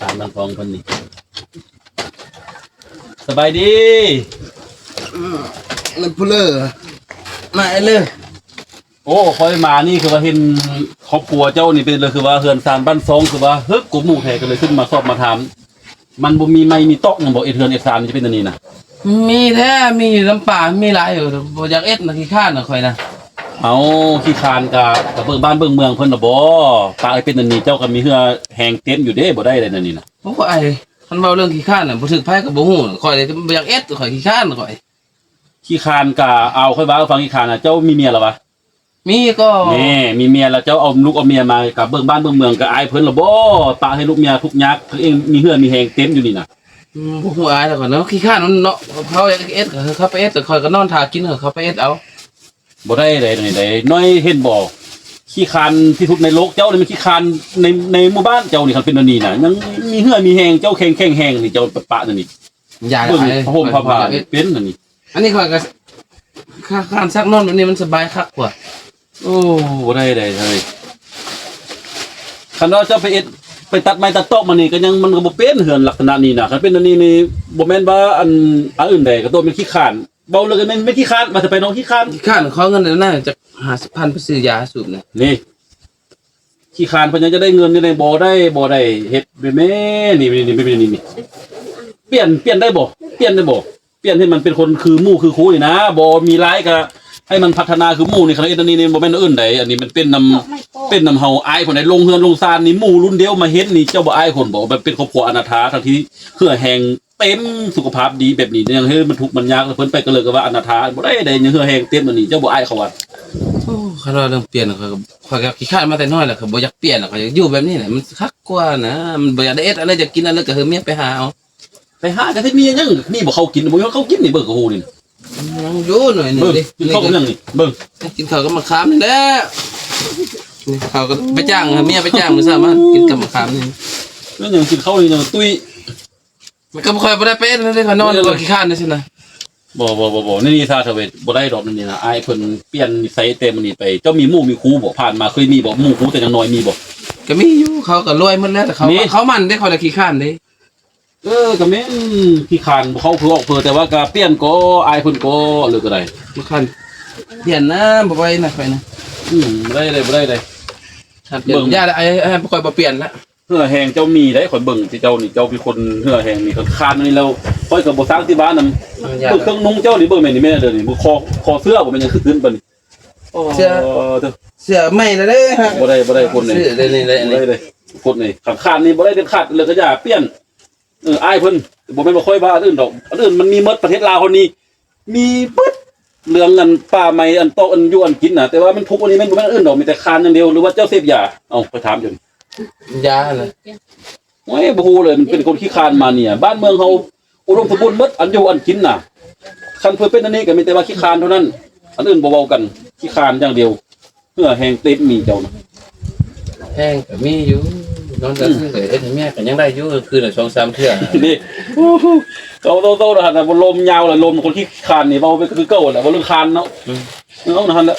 ຕາມນາງທອງເພິ່ນນີ້ ສະບາຍດີ ອືມ ນັ້ນຜູ້ເລີ ມາເລີ. ໂອ້ ຂ້ອຍມານີ້ຄືວ່າເຫັນຄອບຄົວເຈົ້ານີ້ເປັນເລີ ຄືວ່າເຮືອນຊານບ້ານຊ່ອງ ຄືວ່າເຮີກກວ່າໝູ່ແທ້ ກໍເລີຍຂຶ້ນມາສອບມາຖາມ. ມັນບໍ່ມີໄມ້ມີຕອກຫຍັງບໍ່? ເຮັດເຮືອນເຮັດຊານຈະເປັນອັນນີ້ນະ? ມີແທ້ ມີຢູ່ນຳປ່າ ມີຫຼາຍຢູ່ ບໍ່ຢາກເຮັດນະ ຂີ້ຄ້ານນະຂ້ອຍນະ. ເອົາ ຂີ້ຄ້ານກະ ກະເບິ່ງບ້ານເບິ່ງເມືອງເພິ່ນລະບໍ່? ປະໃຫ້ເປັນອັນນີ້ ເຈົ້າກໍມີເຫື່ອແຮງເຕັມຢູ່ເດ້ ບໍ່ໄດ້ໃດແນວນີ້ນະ. ໂອ້ຍ ຄັນເວົ້າເລື່ອງຂີ້ຄ້ານນະ ບໍ່ຖືກໃຜກໍບໍ່ຮູ້ ຂ້ອຍເລີຍບໍ່ຢາກເຮັດ ຂ້ອຍຂີ້ຄ້ານ ຂ້ອຍ. ຂີ້ຄ້ານກະ ເອົາ ຂ້ອຍເວົ້າໃຫ້ຟັງ ຂີ້ຄ້ານນະ ເຈົ້າມີເມຍລະວະ? ມີກໍ ແນ່ ມີເມຍລະ ເຈົ້າເອົາລູກເອົາເມຍມາກະເບິ່ງບ້ານເບິ່ງເມືອງ ກະອາຍເພິ່ນລະບໍ່? ປະໃຫ້ລູກເມຍທຸກຍາກ ຄືເອງມີເຫື່ອມີແຮງເຕັມຢູ່ນີ້ນະ. ອືມ ບໍ່ຮູ້ອາຍແລ້ວກໍເນາະ ຂີ້ຄ້ານມັນເນາະ ເຂົາຢາກເຮັດກໍເຂົາໄປເຮັດ ແຕ່ຂ້ອຍກໍນອນຖ້າກິນ ເຂົາໄປເຮັດເອົາ. ບໍ່ໄດ້ໃດນີ້ໃດ ນ້ອຍເຫັນບໍ່? ຂີ້ຄ້ານທີ່ສຸດໃນໂລກ ເຈົ້ານີ້ມັນຂີ້ຄ້ານໃນ ໃນໝູ່ບ້ານເຈົ້ານີ້ ຄັນເປັນແນວນີ້ນະ ຍັງມີເຫື່ອມີແຮງ ເຈົ້າແຂງ ແຂງແຮງນີ້ ເຈົ້າປະແນວນີ້. ຢ່າ ເບິ່ງ ຜ້າຫົ່ມຜ້າຜ້າເປັນອັນນີ້. ອັນນີ້ຂ້ອຍກໍ ການຊັກນອນແບບນີ້ມັນສະບາຍຄັກກວ່າ. ໂອ້ ບໍ່ໄດ້ໃດເຮີ້ຍ ຄັນວ່າເຈົ້າໄປເຮັດ ໄປຕັດໄມ້ຕັດຕອກມານີ້ ກໍຍັງ ມັນກໍບໍ່ເປັນເຮືອນລັກສະນະນີ້ນະ. ຄັນເປັນອັນນີ້ນີ້ ບໍ່ແມ່ນວ່າອັນ ອັນອື່ນໃດ ກໍຕົວະແມ່ນຂີ້ຄ້ານ. ເວົ້າເລີຍກໍແມ່ນ ແມ່ນຂີ້ຄ້ານ ວ່າຈະໄປນອກຂີ້ຄ້ານ. ຂີ້ຄ້ານ ຂໍເງິນແດ່ນະ ຈັກຫ້າສິບພັນໄປຊື້ຢາສູບນະ. ນີ້ ຂີ້ຄ້ານເພິ່ນຍັງຈະໄດ້ເງິນຢູ່ໃດ໋ ບໍ່ໄດ້ ບໍ່ໄດ້ເຮັດແບບນີ້ ນີ້ ນີ້ ນີ້ ນີ້ ນີ້ ນີ້ ປ່ຽນ ປ່ຽນໄດ້ບໍ່? ປ່ຽນໄດ້ບໍ່? ປ່ຽນໃຫ້ມັນເປັນຄົນຄືໝູ່ຄືຄູນີ້ນະ ບໍ່ມີຫຼາຍກໍໃຫ້ມັນພັດທະນາຄືໝູ່ນີ້. ຄັນເຮັດອັນນີ້ນີ້ບໍ່ແມ່ນອື່ນໃດ ອັນນີ້ມັນເປັນນຳ ເປັນນຳເຮົາອາຍຜູ້ໃດ ລົງເຮືອນລົງຊານນີ້ ໝູ່ລຸ້ນດຽວມາເຮັດນີ້ ເຈົ້າບໍ່ອາຍຄົນບໍ່? ແບບເປັນຄອບຄົວອະນາຖາ ທັງທີ່ເຫື່ອແຮງ ເຕັມ ສຸຂະພາບດີແບບນີ້ ຍັງເຮັດມັນທຸກມັນຍາກ ເພິ່ນໄປກໍເລີຍກໍວ່າອະນາຖາ ບໍ່ໄດ້ໃດ ຍັງເຫື່ອແຮງເຕັມອັນນີ້ ເຈົ້າບໍ່ອາຍເຂົາວ່າ. ໂອ້ ຄັນວ່າເລື່ອງປ່ຽນ ຂ້ອຍກໍ ຂ້ອຍກໍຂີ້ຄ້ານມາແຕ່ນ້ອຍແລ້ວ ຂ້ອຍບໍ່ຢາກປ່ຽນ ຂ້ອຍຢາກຢູ່ແບບນີ້ແຫຼະ ມັນຄັກກວ່ານະ ມັນບໍ່ຢາກໄດ້ເຮັດອັນໃດ ຢາກກິນອັນໃດກໍໃຫ້ເມຍໄປຫາເອົາ ໄປຫາກໍຊິມີຫຍັງ ມີບໍ່ເຂົ້າກິນ ບໍ່ມີເຂົ້າກິນນີ້ ເບິ່ງກໍຮູ້ນີ້ ຍັງຢູ່ໜ້ອຍໜຶ່ງເດ້ ເບິ່ງ ກິນເຂົ້າກັບຫຍັງນີ້ ເບິ່ງ ກິນເຂົ້າກັບໝາກຂາມນີ້ແຫຼະ ນີ້ເຂົ້າກໍໄປຈ້າງ ເມຍໄປຈ້າງມື້ເຊົ້າມາ ກິນກັບໝາກຂາມນີ້ ແມ່ນຫຍັງ ກິນເຂົ້ານີ້ຍັງຕຸ້ຍ. ມັນກໍບໍ່ຄ່ອຍ ບໍ່ໄດ້ໄປເຮັດແນວໃດ ຂ້ອຍນອນ ບໍ່ໄດ້ ຂ້ອຍຂີ້ຄ້ານຈັ່ງຊີ້ນະ. ບໍ່ ບໍ່ ບໍ່ ບໍ່ ນີ້ ນີ້ ຖ້າທະເວດ ບໍ່ໄດ້ດອກ ນີ້ນະ ອ້າຍເພິ່ນປ່ຽນນິໄສແຕ່ມື້ນີ້ໄປ. ເຈົ້າມີໝູ່ມີຄູ່ບໍ່? ຜ່ານມາເຄີຍມີບໍ່? ໝູ່ຄູ່ແຕ່ຍັງນ້ອຍມີບໍ່? ກໍມີຢູ່ ເຂົາກໍລວຍໝົດແລ້ວ ແຕ່ເຂົາ ນີ້ ເຂົາໝັ້ນເດ້ ເຂົາລະຂີ້ຄ້ານເດ້. ເອີ ກໍແມ່ນ ຂີ້ຄ້ານ ບໍ່ເຂົ້າເຜີອອອກເຜີອ ແຕ່ວ່າກໍປ່ຽນກໍ ອ້າຍເພິ່ນກໍ ເລີຍກໍໄດ້. ບໍ່ຄັນປ່ຽນນະ ບໍ່ໄຫວນະ ຂ້ອຍນະ. ອືມ ບໍ່ໄດ້ເລີຍ ບໍ່ໄດ້ເລີຍ. ຄັນປ່ຽນ ເບິ່ງ ຢ່າລະ ອ້າຍ ອ້າຍ ຂ້ອຍບໍ່ປ່ຽນລະ. ເຫື່ອແຮງເຈົ້າມີໄດ໋ ຂ້ອຍເບິ່ງທີ່ເຈົ້ານີ້ ເຈົ້າເປັນຄົນເຫື່ອແຮງນີ້ ຄັນຄານນີ້ແລ້ວ ຂ້ອຍກໍບໍ່ສ້າງທີ່ບ້ານນຳ. ເບິ່ງເຄື່ອງນຸ່ງເຈົ້ານີ້ ເບິ່ງແມ່ນນີ້ ແມ່ນເດີນີ້ ບໍ່ຄໍ ຄໍເສື້ອບໍ່ແມ່ນຫຍັງ ຄືຕື່ນປານນີ້. ໂອ້ ເສື້ອ ເສື້ອໃໝ່ແລ້ວເດ້. ບໍ່ໄດ້ ບໍ່ໄດ້ຄົນນີ້ ນີ້ ນີ້ ນີ້ ບໍ່ໄດ້ເດ້ ຄົນນີ້ ຄັນຄານນີ້ບໍ່ໄດ້ເດັດຂາດ ເລີຍກໍຢ່າປ່ຽນ. ເອີ ອ້າຍເພິ່ນ ບໍ່ແມ່ນວ່າຂ້ອຍວ່າອັນອື່ນດອກ ອັນອື່ນມັນມີໝົດ ປະເທດລາວເຮົານີ້ ມີເບິດເລື່ອງອັນປ່າໄມ້ ອັນຕອກ ອັນຢູ່ ອັນກິນນະ ແຕ່ວ່າມັນທຸກອັນນີ້ແມ່ນບໍ່ແມ່ນອັນອື່ນດອກ ມີແຕ່ຄານຢ່າງດຽວ ຫຼືວ່າເຈົ້າເສບຢາ? ເອົາ ຂ້ອຍຖາມເຈົ້ານີ້ ຢານະ. ໂອ້ຍ ບໍ່ຮູ້ເລີຍ ມັນເປັນຄົນຂີ້ຄານມາເນຍ ບ້ານເມືອງເຮົາອຸດົມສົມບູນໝົດ ອັນຢູ່ ອັນກິນນະ. ຄັນເພິ່ນເປັນອັນນີ້ກໍມີແຕ່ວ່າຂີ້ຄານເທົ່ານັ້ນ ອັນອື່ນບໍ່ເວົ້າກັນ ຂີ້ຄານຢ່າງດຽວ. ເຫື່ອແຮງເຕັມມີເຈົ້ານະ. ແຮງກໍມີຢູ່ ນອນກາງຄືນກໍເຮັດໃຫ້ເມຍກໍຍັງໄດ້ຢູ່ ຄືນລະສອງສາມເທື່ອ. ນີ້ ໂອ້ໂຫ ເຂົາໂຕໆ ຫັ້ນນະ ບໍ່ລົມຍາວລະ ລົມຄົນຂີ້ຄານນີ້ ເວົ້າໄປຄືເກົ່າແຫຼະ ເວົ້າເລື່ອງຄານເນາະ. ອືມ ເອົາຫັ້ນແຫຼະ